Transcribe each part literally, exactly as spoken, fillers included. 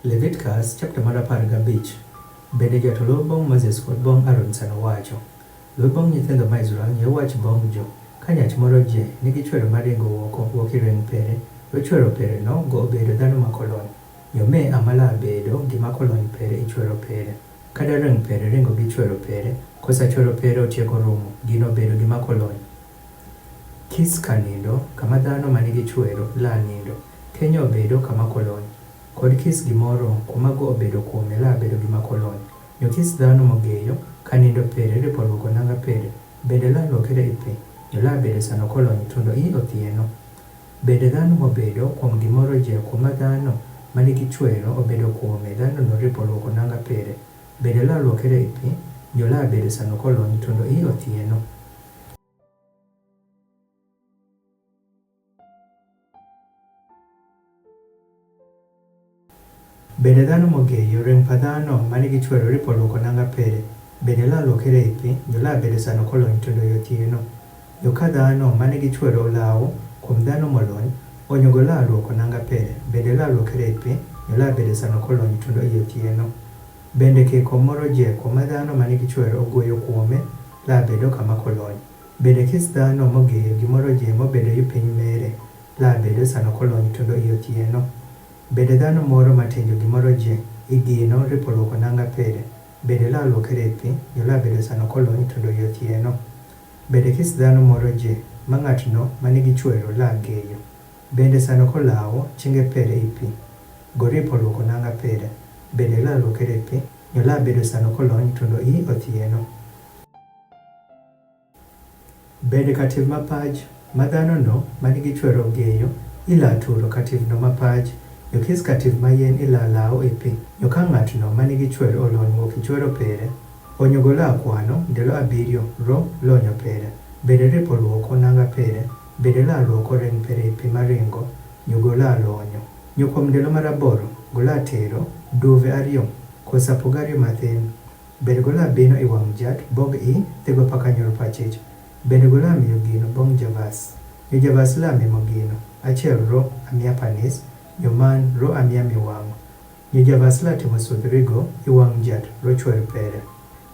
Leviticus chapter mar apar gabich. Bende jatolor bong Moses kod bong Aron sano wacho, Lweny bong nyithindo ma Israel, nyo wach bong jo, ka nyach moro je nigi chwero ma ringo woko wok i reng pere, to chwero pere no go obedo dhano ma kolony. Nyo me amala bedo gi ma kolony pere i chwero pere. Ka da reng pere ringo gi chwero pere, kosa chwero pere otieko rumo, gino bedo gi ma kolony. Kis ka nindo, kama dhano ma nigi chwero la nindo, kenyo bedo kama kolony. Kod kis gimoro kuma go obedo kuome la bedo gi ma kolony. Nyo kis dhano mogeyo ka nindo pere ripo luoko nanga pere, bende la luokere i pi, nyo la bedo sano kolony tundo i othieno. Bende dhano mobedo kuom gimoro je kuma dhano ma nigi chwero obedo kuome, dhano no ripo luoko nanga pere, bende la luokere i pi, nyo la bedo sano kolony tundo i othieno. Bende dhano mogeyo reng pa dhano ma nigi chwero ripo luoko nanga pere, bende la luokere i pi, nyo la bedo sano kolony tundo i othieno. Nyo ka dhano ma nigi chwero olawo kuom dhano molony, onyogo la luoko nanga pere, bende la luokere i pi, nyo la bedo sano kolony tundo i othieno. Bende kiko moro je kuma dhano ma nigi chwero ogoyo kuome, la bedo kama kolony. Bende kis dhano mogeyo gimoro je mobedo i piny mere, la bedo sano kolony tundo i othieno. Bende dhano moro ma tenjo gimoro je i gino ripo luoko nanga pere, bende la luokere i pi, nyo la bedo sano kolony tundo i othieno. Bende kis dhano moro je ma ng'atno ma nigi chwero la geyo, bende sano kolawo chinge pere i pi, go ripo luoko nanga pere, bende la luokere i pi, nyo la bedo sano kolony tundo i othieno. Bende kativ mapach ma dhano no ma nigi chwero geyo, ila turo kativ no mapach, nyo kis kativ ma yen ila lawo i pi. Nyo ka ng'atno ma nigi chwero olony wuok i chwero pere, onyogo la kwano ndelo abiriyo ro lonyo pere, bende ripo luoko nanga pere, bende la luoko reng pere i pi ma ringo, nyo go la lonyo. Nyo kuom ndelo mar aboro go la tero duve ariyo kosa pug ariyo mathin, bende go la bino i wang' jat bog i thego paka nyoro pachich, bende go la miyo gino bong' javas. Nyo javas la mimo gino, achiel ro amia panis, nyo man ro amia miwang'o. Nyo javas la timo sudhrigo i wang' jat ro chwer pere.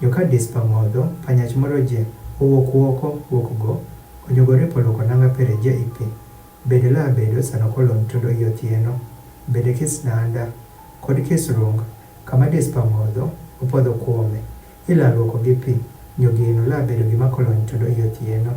Nyo ka dis pa ng'odho pa nyach moro je owuok woko wuok go, onyogo ripo luoko nanga pere je i pi, bende la bedo sano kolony tundo i othieno. Bende kis danda kod kis rung kama dis pa ng'odho opodho kuome, ila luoko gi pi, nyo gino la bedo gima kolony tundo i othieno.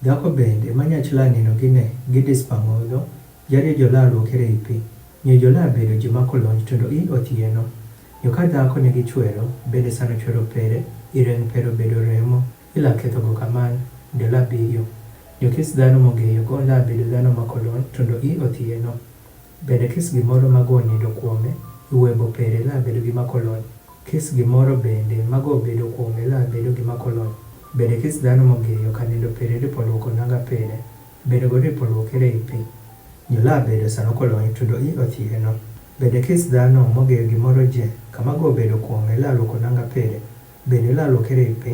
Dhako bende ma nyach la nino gine gi dis pa ng'odho, jariyo jo la luokere i pi, nyo jo la bedo joma kolony tundo i othieno. Nyo ka dhako nigi chwero, bende sano chwero pere, i reng pere obedo remo, ila ketho go kaman ndelo abiriyo. Nyo kis dhano mogeyo go la bedo dhano ma kolony tundo i othieno. Bende kis gimoro ma go nindo kuome i webo pere la bedo gima kolony. Kis gimoro bende ma go bedo kuome la bedo gima kolony. Bende kis dhano mogeyo ka nindo pere ripo luoko nanga pere, bende go ripo luokere i pi, nyo la bedo sano kolony tundo i othieno. Bende kis dhano mogeyo gimoro je kama go bedo kuome la luoko nanga pere, bende la luokere i pi,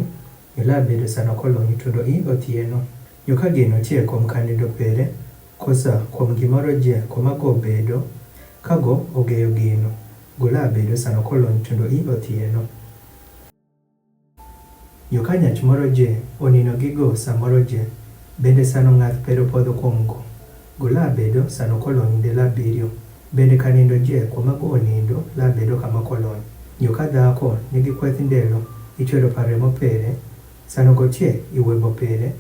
nyo la bedo sano kolony tundo i othieno. Nyo ka gino tie kuom ka nindo pere, kosa kuom gimoro je kuma go bedo, ka go ogeyo gino, go la bedo sano kolony tundo i othieno. Nyo ka nyach moro je onino gi go sa moro je, bende sano ng'ath pere opodho kuom go, go la bedo sano kolony ndelo abiriyo. Bende ka nindo je kuma go onindo la bedo kama kolony. Nyo ka dhako nigi kweth ndelo i chwero pa remo pere, sano go tie i webo pere,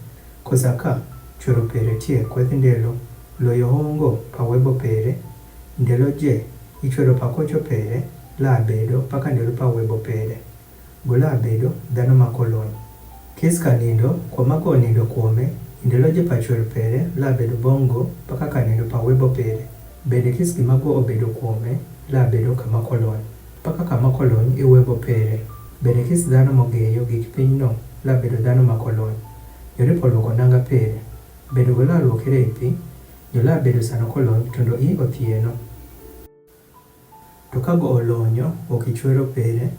kosa ka chwero pere tie kweth ndelo loyo hongo pa webo pere, ndelo je i chwero pa kocho pere la bedo paka ndelo pa webo pere, go la bedo dhano ma kolony. Kis ka nindo kuma go onindo kuome i ndelo je pa chwero pere la bedo bong' go paka ka nindo pa webo pere. Bende kis gima go obedo kuome la bedo kama kolony, paka kama kolony i webo pere. Bende kis dhano mogeyo gik piny no la bedo dhano ma kolony. Nyo ripo luoko nanga pere, bende go la luokere i pi, nyo la bedo sano kolony tundo i othieno. To ka go olonyo wuok i chwero pere,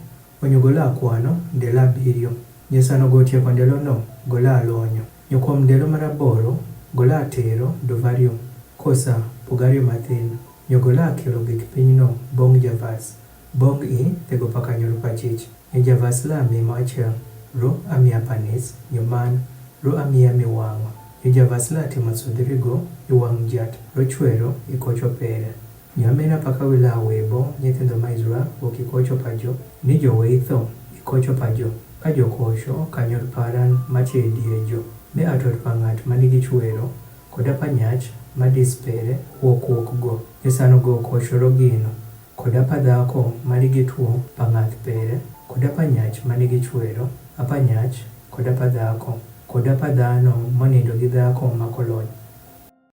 onyogo la kwano ndelo abiriyo. Nyo sano go otieko ndelo no, go la lonyo. Nyo kwom ndelo mar aboro, golo atero duvario, kosa pugario mathin, nyo golo akelo gik piny no bong javas, bong i thego pakanyo ru pachich. Nyo javas la ami mo achiel, ru ami apanis, nyo man, ru ami ami wang. Nyo javas la atimo sudhirigo i wang jat, ru chwero i kocho pere. Nyo amena paka wila webo nyithindo ma Israel wok i kocho pajo, ni jo weitho i kocho pajo, ka jo kosho kanyo ru paran mache die jo. Me atot pa ngat manigi chwero, koda pa nyach madis pere wok wok go. Nyo sano go kosho ro gino, koda pa dhako manigi two pa ngath pere, koda pa nyach manigi chwero, apa nyach, koda pa dhako, koda pa dhano manindo gi dhako ma kolony.